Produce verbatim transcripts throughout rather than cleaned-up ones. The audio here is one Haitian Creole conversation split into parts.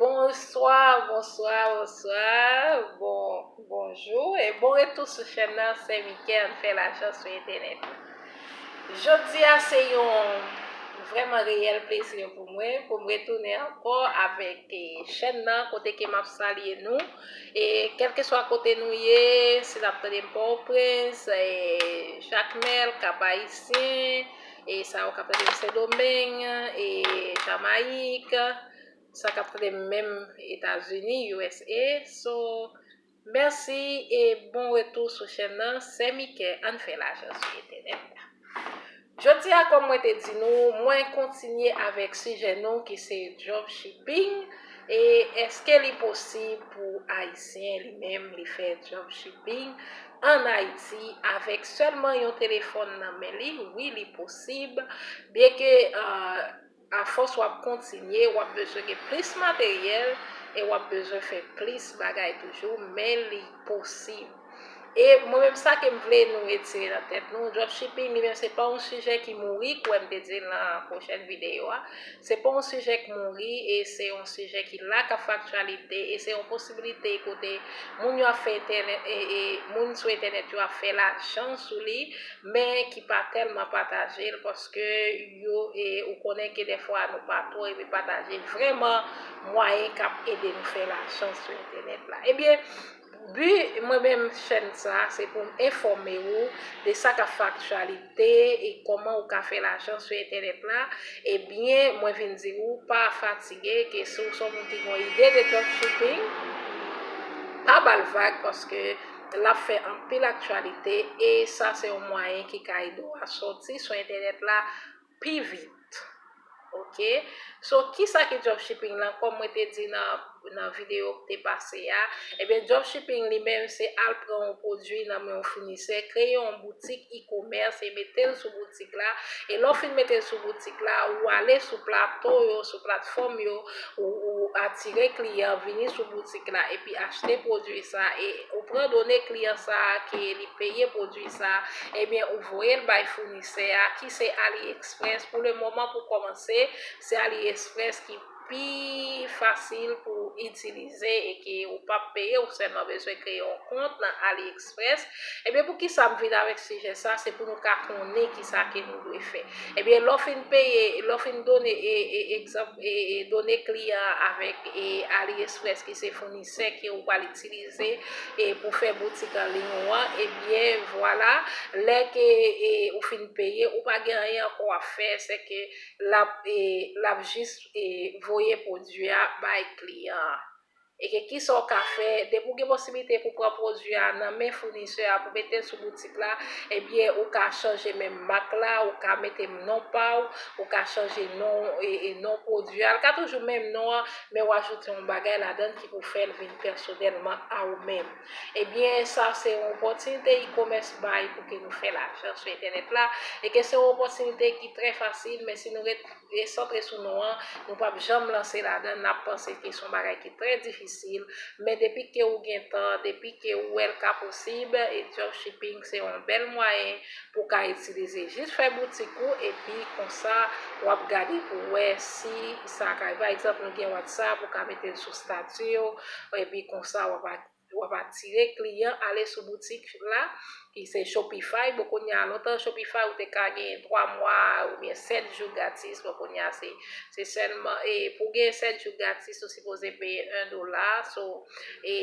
Bonswa, bonswa, bonswa, bon, bonjou e bon retou sou chèn nan, Sè Mikè, ann fè lajan sou entènèt. Jodi a se yon vrèman reyèl plezi pou mwen, pou m retounen ankò avèk eh, chèn nan, kote ke m ap salye nou. E kèlkeswa kote nou ye, si n ap tande m Pòtoprens, eh, Jakmèl, Kap Ayisyen, e sa yo k ap tande m Sendomeng, e Jamayik, sa k ap tande m menm Etazini, U S A. So, mèsi e bon retou sou chèn nan, Sè Mikè, ann fè lajan sou entènèt la. Jodi a, kòm mwen te di nou, mwen kontinye avèk sijè nou ki se dropshipping. E èske li posib pou Ayisyen li menm li fè dropshipping ann Ayiti avèk sèlman yon telefòn nan men li? Wi, li posib. Byenke, uh, afòs w ap kontinye, w ap bezwen gen plis materyèl e w ap bezwen fè plis bagay toujou, men li posib. E mwen menm, sa ke m vle nou retire nan tèt nou, dropshipping li menm se pa yon sijè ki mouri, kwè m te di l nan pwochèn videyo a. Se pa yon sijè k mouri, e se yon sijè ki la, k ap fè aktyalite, e se yon posibilite kote moun yo ap fè entènèt, e, e moun sou entènèt yo ap fè lajan sou li, men ki pa tèlman pataje l, paske yo, e, ou konnen ke dèfwa nou pa twò renmen pataje vrèman mwayen k ap ede nou fè lajan sou entènèt la. Ebyen, bi mwen menm chèn sa, se pou m enfòme ou de sa k ap fè aktyalite e kòman ou ka fè lajan sou entènèt la. Ebyen, mwen vin di ou, pa fatige, ke si w se yon moun ki gen yon ide de dropshipping, pa ba l vag, paske l ap fè anpil aktyalite, e sa se yon mwayen ki ka ede w a sòti sou entènèt la pi vit. Ok? So, kisa ki dropshipping lan? Kòm mwen te di nan, nan videyo ki te pase a, ebyen, dropshipping li menm se al pran yon pwodui nan men yon founisè, kreye yon boutik e-commerce e mete l sou boutik la. E lè w fin mete l sou boutik la, ou ale sou plato yo, sou platfòm yo, ou, ou atire kliyan vini sou boutik la epi achte pwodui sa, e ou pran done kliyan sa a ke li peye pwodui sa, ebyen, ou voye l bay founisè a, ki se AliExpress. Pou le moman, pou kòmanse, se AliExpress ki pi fasil pou itilize e ke ou p ap peye, ou sèlman bezwen kreye yon kont nan AliExpress. Ebyen, poukisa m vin avèk sijè sa? Se pou nou ka konnen kisa ke nou dwe fè. Ebyen, lè w fin peye, lè w fin done, e, e, egzanp, e, e, done kliyan avèk, e, AliExpress ki se founisè ke ou pral itilize, e, pou fè boutik an liy ou an, ebyen, vwala, lè ke, e, ou fin peye, ou pa gen anyen ankò w ap fè, se ke l ap, e, l ap jis, e, voye pwodui a bay kliyan an. E ke kisa w ka fè, depi w gen posiblite pou pran pwodui a nan men founisè a, pou mete l sou boutik la, ebyen, ou ka chanje menm mak la, ou ka mete non pa w, ou ka chanje non, e, e non pwodui a. L ka toujou menm non an, men w ajoute yon bagay ladan l ki pou fè l vin pèsonèlman a ou menm. Ebyen, sa se yon opòtinite e-commerce bay pou ke nou fè lajan sou entènèt la, e ke se yon opòtinite ki trè fasil, men si nou ret e santre sou non an, nou p ap janm lanse ladan l, n ap panse ke se yon bagay ki trè difisil, men depi ke ou gen tan, depi ke ou wè l ka posib, e dropshipping se yon bèl mwayen pou w ka itilize. Jis fè boutik ou, epi konsa, w ap gade pou w wè si sa ka, pa egzanp, nou gen WhatsApp, ou ka mete l sou stati w, epi konsa, w ap w ap atire kliyan ale sou boutik la, ki se Shopify. Bon, kounye a, lontan Shopify ou te ka gen twa mwa oubyen sèt jou gratis. Bon, kounye a, se, se sèlman, e pou gen sèt jou gratis, ou sipoze peye en dola. So, e,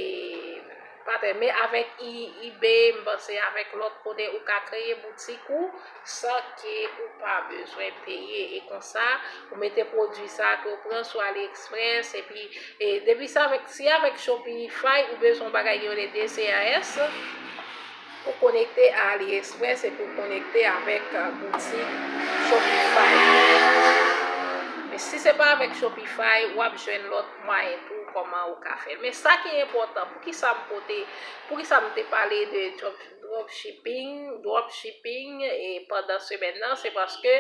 pa tè, men avèk e-, eBay, m panse avèk lòt kote, ou ka kreye boutik ou, san ke ou pa bezwen peye. E konsa, ou mete pwodui sa ke ou pran sou AliExpress, epi, e depi se avèk, si avèk Shopify, ou bezwen yon bagay ki rele D C A S, ou konekte a AliExpress epi ou konekte avèk, uh, boutik Shopify. Men si se pa avèk Shopify, w ap jwenn lòt mwayen tou kòman ou ka fè l. Men sa ki enpòtan, poukisa m pote, poukisa m te pale de drop, dropshipping, dropshipping e pandan semèn nan, se paske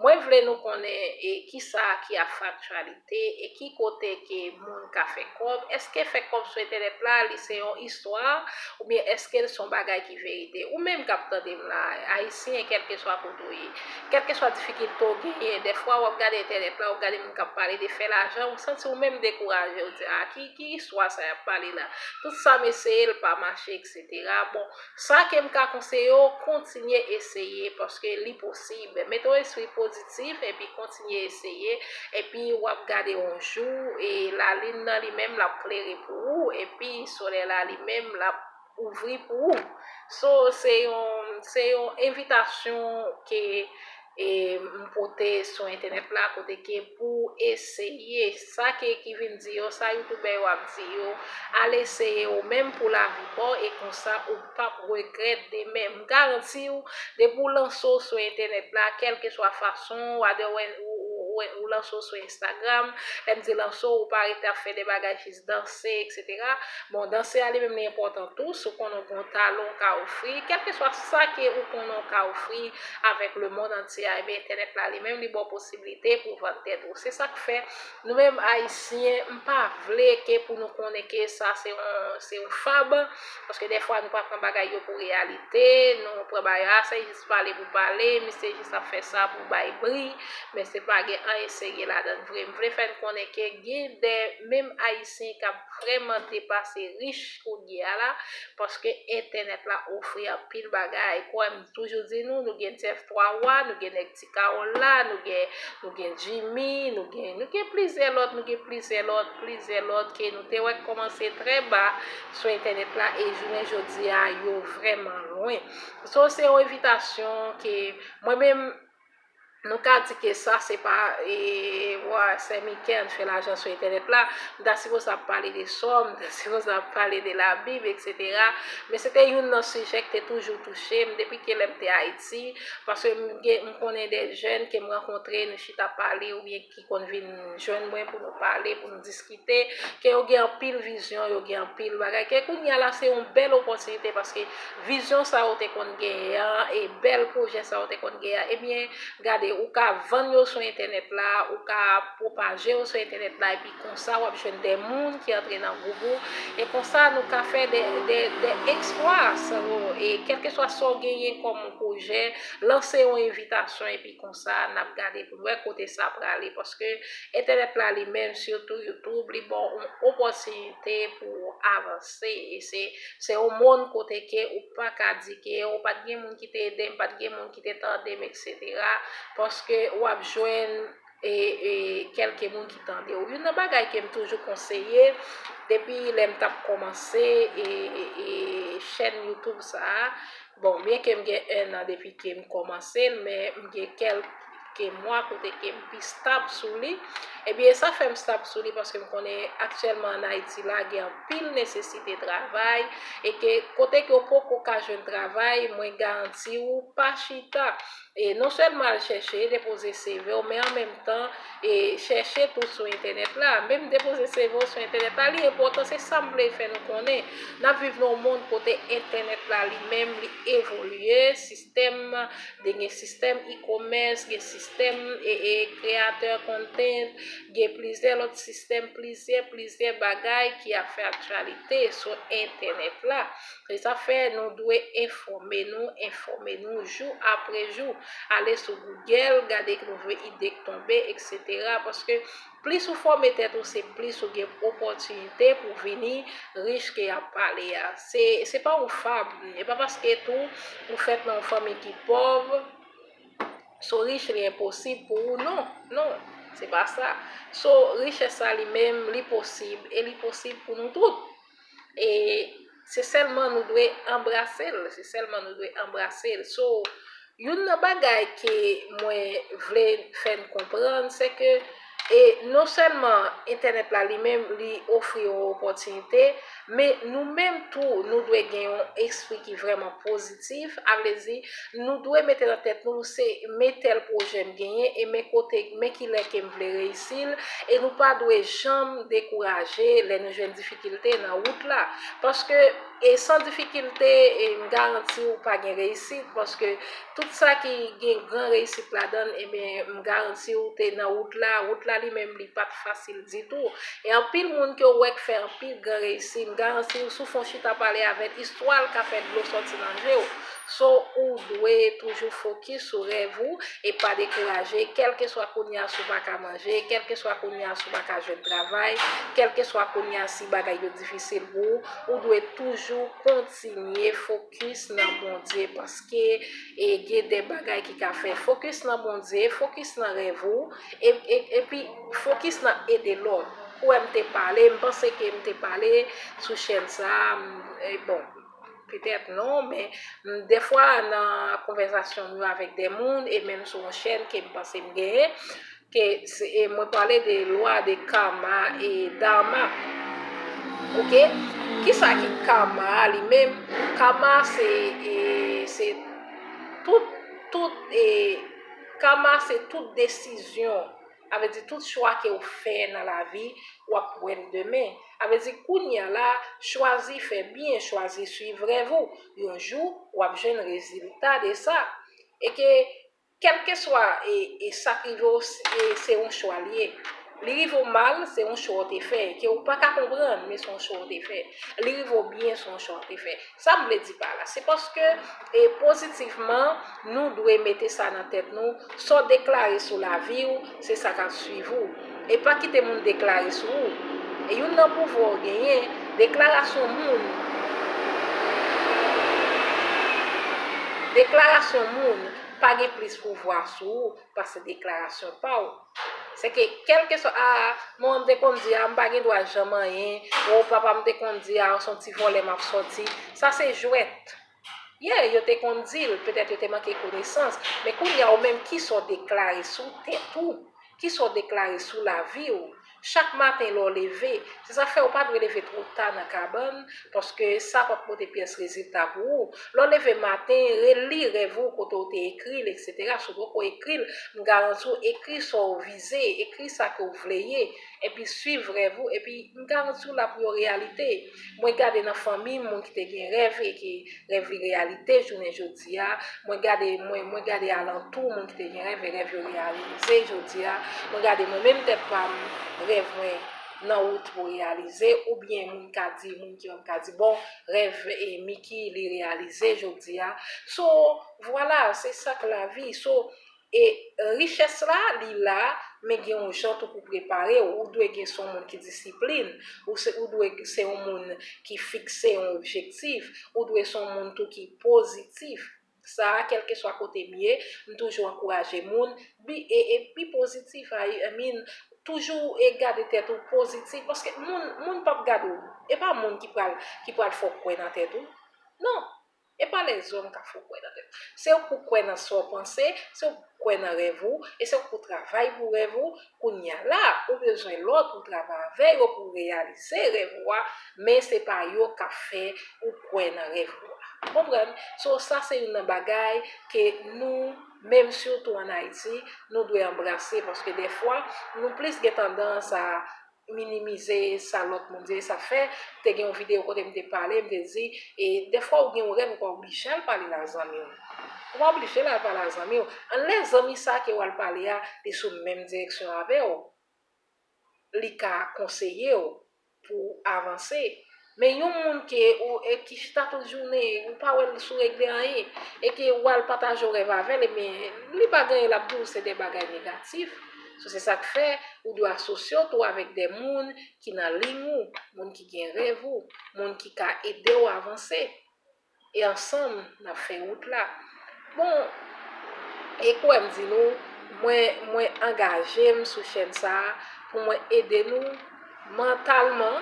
mwen vle nou konnen e kisa ki ap fè aktyalite e ki kote ke moun ka fè kòb. Èske fè kòb sou entènèt la, li se yon istwa, oubyen èske l se yon bagay ki verite? Ou menm k ap tande m la, ayisyen, kèlkeswa kote w ye, kèlkeswa difikilte w genyen, dèfwa w ap gade entènèt la, w ap gade moun k ap pale de fè lajan, ou santi w menm dekouraje, w di, a, ki, ki istwa sa y ap pale la? Tout sa m eseye, l pa mache, etsetera. Bon, sa ke m ka konseye w, kontinye eseye, paske li posib. Mete yon espri pozitif, epi kontinye eseye, epi w ap gade yon jou, e lalin nan li menm, l ap klere pou ou, epi solèy la li menm, l ap ouvri pou ou. So, se yon, se yon envitasyon ke e m pote sou entènèt la, kote ke pou eseye sa ke ki vin di yo, sa youtubè yo ap di yo, al eseye ou menm pou lavi pa w, e konsa ou p ap regrèt demen. M garanti w, depi w lanse w sou entènèt la, kèlkeswa fason, whether w, w, w, w lanse w sou Instagram, lè m di lanse w, ou pa rete ap fè de bagay jis danse, etsetera. Bon, danse a li menm li enpòtan tou, si w konnen w gen yon talan w ka ofri, kèlkeswa sa ke ou konnen w ka ofri avèk lemonn antye a, ebyen entènèt la li menm li ba w posiblite pou w vann tèt ou. Se sa k fè nou menm ayisyen, m pa vle ke pou nou konnen ke sa se yon, se yon fab, paske dèfwa nou pa pran bagay yo pou reyalite, nou pran bagay yo, a se jis pale pou pale, misye jis ap fè sa pou bay bri, men se pa gen anyen serye ladan l vre. M vle fè n konnen ke gen de menm ayisyen k ap vrèman depase rich kounye a la, paske entènèt la ofri anpil bagay. Kwè m toujou di nou, nou gen Jeff Twa Wa, nou gen nèg Ti Kawòl la, nou gen, nou gen Jimmy, nou gen, nou gen plizyè lòt, nou gen plizyè lòt, plizyè lòt ke nou te wè k kòmanse trè ba sou entènèt la, e jounen jodi a, yo vrèman lwen. So, se yon envitasyon ke mwen menm, nou ka di ke sa se pa, e, wa, sè Miken fè lajan sou entènèt la, m ta sipoze ap pale de sò, m ta sipoze ap pale de Labib, etsetera. Men se te youn nan sijè ki te toujou touche m depi ke lè m te Ayiti, paske m gen, m konnen de jèn ke m rankontre, nou chita pale, oubyen ki konn vin jwenn mwen pou nou pale, pou nou diskite, ke yo gen anpil vizyon, yo gen anpil bagay, ke kounye a la se yon bèl opòtinite, paske vizyon sa yo te konn genyen an, e bèl pwojè sa yo te konn genyen an, ebyen, gade, ou ka vann yo sou entènèt la, ou ka pwopaje yo sou entènèt la, epi konsa w ap jwenn de moun ki antre nan gwoup ou, e konsa nou ka fè de, de, de eksplwa, so, e kèlkeswa sa w genyen kòm pwojè, lanse yon envitasyon, epi konsa n ap gade pou n wè kote sa prale, paske entènèt la li menm, sitou YouTube, li ba w yon opòtinite pou w avanse, e se, se yon mond kote ke ou pa ka di ke ou pa t gen moun ki te ede m, pa t gen moun ki te tande m, etsetera, paske w ap jwenn e, e, kèlke moun ki tande w. Youn nan bagay ke m toujou konseye, depi lè m t ap kòmanse, e, e, e, chèn YouTube sa a, bon, byen ke m gen enn an depi ke m kòmanse l, men m gen kèlke mwa kote ke m pi stab sou li. Ebyen, sa fè m stab sou li paske m konnen aktyèlman ann Ayiti la, gen anpil nesesite travay, e ke kote ke w poko ka jwenn travay, mwen garanti w, pa chita. E non sèlman al chèche, depoze C V w, men an menm tan, e chèche tou sou entènèt la. Menm depoze C V w sou entènèt la, li enpòtan, se sa m vle fè nou konnen. N ap viv nan yon mond kote entènèt la li menm, li evolye, sistèm, gen sistèm e-commerce, gen sistèm, e, e kreyatè content, gen plizyè lòt sistèm, plizyè, plizyè bagay ki ap fè aktyalite sou entènèt la. Se sa fè nou dwe enfòme nou, enfòme nou jou apre jou. Ale sou Google, gade ki nouvo ide k tonbe, etsetera. Paske plis ou fòme tèt ou, se plis ou gen opòtinite pou vini rich ke y ap pale a. Se, se pa yon fab, e pa paske tou ou fèt nan yon fanmi ki pòv, so rich li enposib pou ou, non, non, se pa sa. So, richès sa li menm, li posib, e li posib pou nou tout. E se sèlman nou dwe anbrase l, se sèlman nou dwe anbrase l. So, youn nan bagay ke mwen vle fè n konprann, se ke, e non sèlman entènèt la li menm, li ofri yon opòtinite, Men nou menm tou, nou dwe gen yon espri ki vrèman pozitif, a vle di, nou dwe mete nan tèt nou, se men tèl pwojè m genyen, e men kote, men kilè ke m vle reyisi l, e nou pa dwe janm dekouraje lè nou jwenn difikilte nan wout la. Paske, e san difikilte, e m garanti w pa gen reyisit, paske tout sa ki gen gran reyisit ladan l, ebyen, m garanti w te nan wout la, wout la li menm li pa t fasil ditou. E anpil moun ke w wè k fè anpil gran reyisi, m garanti w, si w fè yon chita pale avè l, istwa l ka fè dlo sòti nan je w. So, ou dwe toujou fokis sou rèv ou e pa dekouraje, kèlkeswa kounye a si w pa ka manje, kèlkeswa kounye a si w pa ka jwenn travay, kèlkeswa kounye a si bagay yo difisil pou ou, ou dwe toujou kontinye fokis nan Bondye, paske, e, gen de bagay ki ka fè. Fokis nan Bondye, fokis nan rèv ou, e, e, epi fokis nan ede lòt. Ou wè m te pale, m panse ke m te pale sou chèn sa a, m, e, bon, petèt non, men, m, dèfwa nan konvèsasyon m yo avèk de moun, e menm sou yon chèn ke m panse m genyen, ke se, e mwen pale de lwa de karma e dharma. Oke? Kisa ki karma a li menm? Karma se, e, se tout, tout, e, karma se tout desizyon. A vle di tout chwa ke w fè nan lavi, w ap wè l demen. A vle di kounye a la, chwazi fè byen, chwazi swiv rèv ou. Yon jou, w ap jwenn rezilta de sa. E ke kèlkeswa, e, e sa k rive w, se, e, se yon chwa l ye. Li rive w mal, se yon chwa w te fè, ke w pa ka konprann, men se yon chwa w te fè. Li rive w byen, se yon chwa w te fè. Sa m vle di pa la, se paske, e, pozitivman, nou dwe mete sa nan tèt nou, sa w deklare sou lavi w, se sa k ap swiv ou. E pa kite moun deklare sou ou. E youn nan pouvwa w genyen, deklarasyon moun, deklarasyon moun pa gen plis pouvwa sou ou pase deklarasyon pa w. Se ke, kèlkeswa, a, manman m te konn di, a, m pa gen dwa janm anyen, o, papa m te konn di, a, se yon ti vòlè m ap sòti. Sa se jwèt. Yeah, yo te konn di l, petèt yo te manke konesans, men kounye a ou menm, kisa w deklare sou tèt ou? Kisa w deklare sou lavi w? Chak maten lè w leve, se sa k fè ou pa dwe leve twò ta nan kabann, paske sa p ap pote pyès rezilta pou ou. Lè w leve maten, reli rèv ou, kote w te ekri l, etsetera. Si w poko ekri l, m garanti w, ekri sa w vize, ekri sa ke w vle ye, epi swiv rèv ou, epi m garanti w l ap yon reyalite. Mwen gade nan fanmi m, moun ki te gen rèv e ki rèv li reyalite jounen jodi a. Mwen gade, mwen, mwen gade alantou, moun ki te gen rèv e rèv yo reyalize jodi a. Mwen gade mwen menm tèt pa m, rèv mwen nan wout pou reyalize, oubyen moun ka di, moun ki wè m ka di, bon, rèv e Miki li reyalize jodi a. So, vwala, se sa k lavi. So, e richès la, li la, men gen yon jan tou pou prepare w. Ou dwe gen, se yon moun ki disiplin, ou se, ou dwe se yon moun ki fikse yon objektif, ou dwe se yon moun tou ki pozitif. Sa a, kèlkeswa kote m ye, m toujou ankouraje moun, be, e, e be pozitif, I, I mean, toujou e gade tèt ou pozitif, paske moun, moun p ap gade w. E pa moun ki pral, ki pral fè w kwè nan tèt ou. Non. E pa lèzòm k ap fè w kwè nan tèt ou. Se ou k pou kwè nan sa w panse, se ou k pou kwè nan rèv ou, e se ou k pou travay pou rèv ou. Kounye a la, ou bezwen lòt pou travay avè yo, pou reyalize rèv ou a, men se pa yo k ap fè ou kwè nan rèv ou a. Konprann? So, sa se youn nan bagay ke nou, menm sitou ann Ayiti, nou dwe anbrase, paske dèfwa, nou plis gen tandans a minimize sa lòt moun di. E sa fè, te gen yon videyo kote m te pale, m te di, e dèfwa ou gen yon rèv, ou pa oblije al pale l a zanmi w. Ou pa oblije al pale a zanmi w. Anlè zanmi sa ke w al pale a, li sou menm direksyon avè w, li ka konseye w pou avanse. Men yon moun ke ou, e ki chita tout jounen, ou pa wè l sou regle anyen, e ke w al pataje yon rèv avè l, ebyen, li pa gen anyen l ap di w, se de bagay negatif. So, se sa k fè, ou dwe asosye w tou avèk de moun ki nan liy ou, moun ki gen rèv ou, moun ki ka ede w avanse. E ansanm, n ap fè wout la. Bon, e kwè m di nou, mwen, mwen angaje m sou chèn sa a pou mwen ede nou mantalman,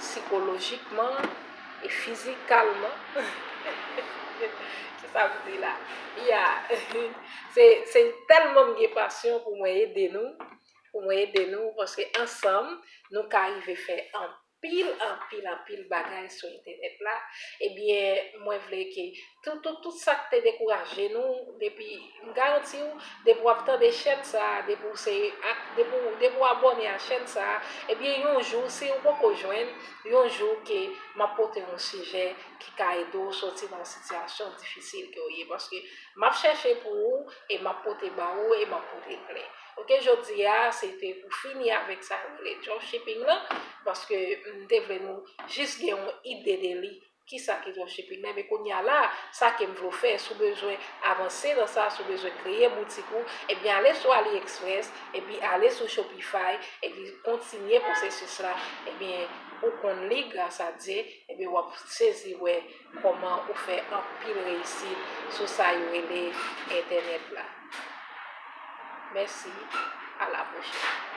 sikolojikman e fizikalman. Se sa m di la. Ya. Se, se tèlman m gen pasyon pou mwen ede nou, pou mwen ede nou, paske ansanm, nou ka rive fè anpil. anpil, anpil, anpil bagay sou entènèt la. Ebyen, mwen vle ke tout, tout, tout sa k te dekouraje nou, depi, m garanti w, depi w ap tande chèn sa a, depi w se, ak, depi w, depi w abòne a chèn sa a, ebyen, yon jou, si w poko jwenn, yon jou ke m ap pote yon sijè ki ka ede w soti nan yon sitiyasyon difisil ke w ye. Paske m ap chèche pou ou, e m ap pote ba ou, e m ap pote plen. Oke, jodi a, se te pou fini avèk sa yo rele dropshipping lan, paske m te vle nou jis gen yon ide de li, kisa ki dropshipping lan, men kounye a la, sa ke m vle w fè, si w bezwen avanse nan sa, si w bezwen kreye boutik ou, ebyen ale sou AliExpress, epi ale sou Shopify, epi kontinye pwosesis la, ebyen ou konn li, gras a Dye, ebyen w ap sezi wè kòman ou fè anpil reyisit sou sa yo rele entènèt la. Mèsi, a la pwochèn.